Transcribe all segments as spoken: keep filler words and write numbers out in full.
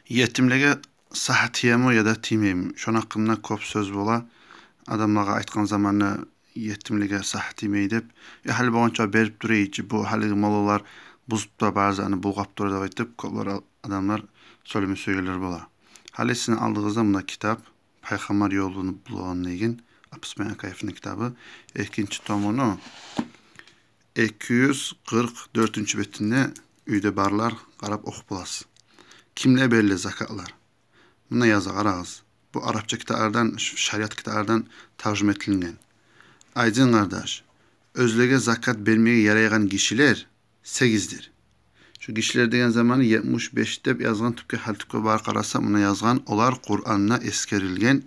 Етимлеге сагь тиеми яда тиймейми? Шону гьакъында кёп сёз бола. Адамлагъа айтгъан заманда етимлеге сагь тиймей деп, я гьали болгъанча берип тура эди чи, бу гьалиги моллалар бузуп да бары затны булгъап тура деп айтып, кёплер ал-, адамлар сёйлеме сюегенлер бола. Гьали сизин алдыгъызда муна китап, Пайхаммар ёлуну булан деген, Абусупиян Акаевни китабы, экинчи томуну эки юз къыркъ дёртюнчю бетинде, уьйде барлар къарап охуп боласыз. Кимлеге бериле закатлар? Муна яза, къарагъыз. Бу арапча китаплардан, ш-, шариат китаплардан таржума этилинген. Айдын, къардаш, оьзлеге закат бермеге ярайгъан гишилер сегиздир. Шу гишилер деген заманы етмиш беш деп язгъан тюпге, гьали тюпге барып къараса, муна язгъан, олар Къуранда эсгерилген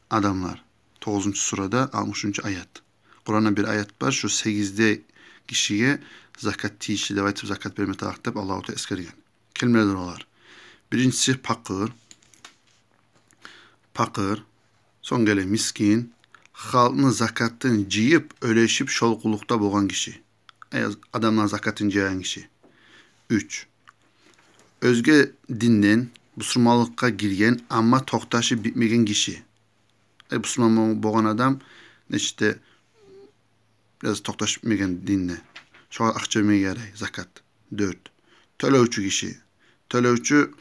адамлар. Тогъузунчу сурада, алтмышынчы аят. Къуранда бир аят бар, шу сегиз де гишиге закат тийишли деп айтып, закат берме тарыкъ деп Аллагьу Таала эсгерген. Кимлердир олар? Биринчиси пакъыр. Пакъыр. Сонг геле мискин. Халкъны закатын жыйып, уьлешип, шол къуллукъда болгъан гиши. Э, адамланы закатын жыягъан гиши. Уьч. Оьзге динден бусурманлыкъгъа гирген, амма токъташып битмеген гиши. Э, бусурман бол-, болгъан адам, нечик де, бираз токъташып битмеген динде. Шогъар акъча бермеге ярай, закат. Дёрт. Тёлевчю гиши. Тёлевчю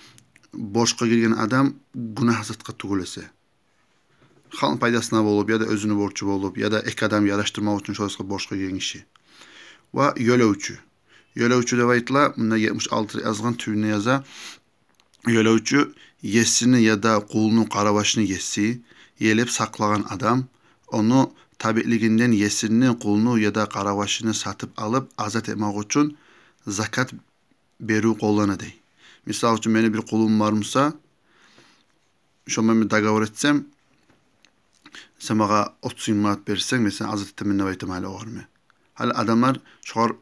борчгъа гирген адам, гюнагь затгъа тюгюл эсе. Халкъны пайдасына болуп, яда оьзюню борчу болуп, яда эки адам яраштырмакъ учун шо затгъа борчгъа гирген гиши. Ва ёлевчю. Ёлевчю деп айтыла, мунда етмиш алты язгъан, тюбюнде яза. Ёлевчю — есини яда къулну, къарабашыны еси, елеп сакълагъан адам, ону табиълигинден есини, къулну яда къарабашыны сатып алып, азат этмек учун закат берив къоллана дей. Мисал учун, мени бир къулум бар буса, шо мен бир договор этсем, сен магъа отуз минг манат берсенг, мен сени азат этемен деп айтаман гьали огъар мен. Гьали адамлар шогъар,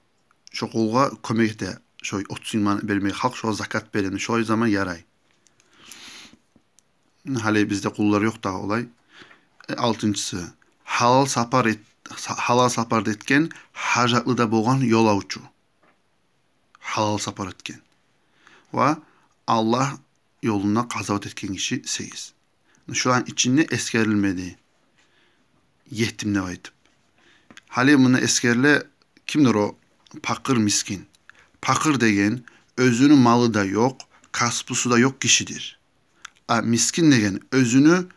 шо къулгъа кёмек эте, шо отуз минг манат бермеге, халкъ шогъар закат бере, шо заман ярай. Гьали бизде къуллар ёкъ дагъы олай. Э, алтынчысы, гьалал сапар эт-, са-, гьалал сапар этген, гьажатлы да болгъан ёлавчу. Гьалал сапар этген. Ва Аллагь ёлунда къазават этген гиши — сегиз. Шуланы ичинде эсгерилмеди етим деп айтып. Гьали мунда эсгериле кимдир о пакъыр, мискин. Пакъыр деген оьзюню малы да ёкъ, касбусу да ёкъ гишидир. А мискин деген оьзюню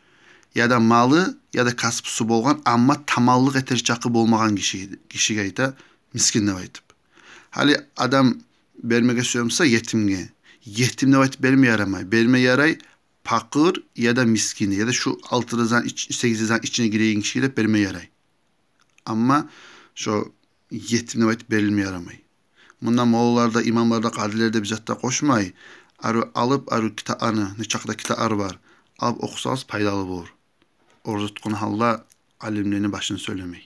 яда малы, яда касбусу болгъан, амма таманлыкъ этер чакъы болмагъан гиши, гишиге айта мискин деп айтып. Гьали адам бермеге сюе буса етимге, етим деп айтып берме ярамай. Берме ярай пакъыр яда мискин, яда шу алты да затны ич-, сегиз де затны ичине гиреген гишиге деп берме ярай. Амма шо етим деп айтып берилме ярамай. Мунда моллалар да, имамлар да, къадилер де бир зат да къошмай, арив алып, арив китапланы, не чакъда китаплар бар, алып охусагъыз, пайдалы болур. Ораза тутгъан гьалда алимлени башын сёйлемей.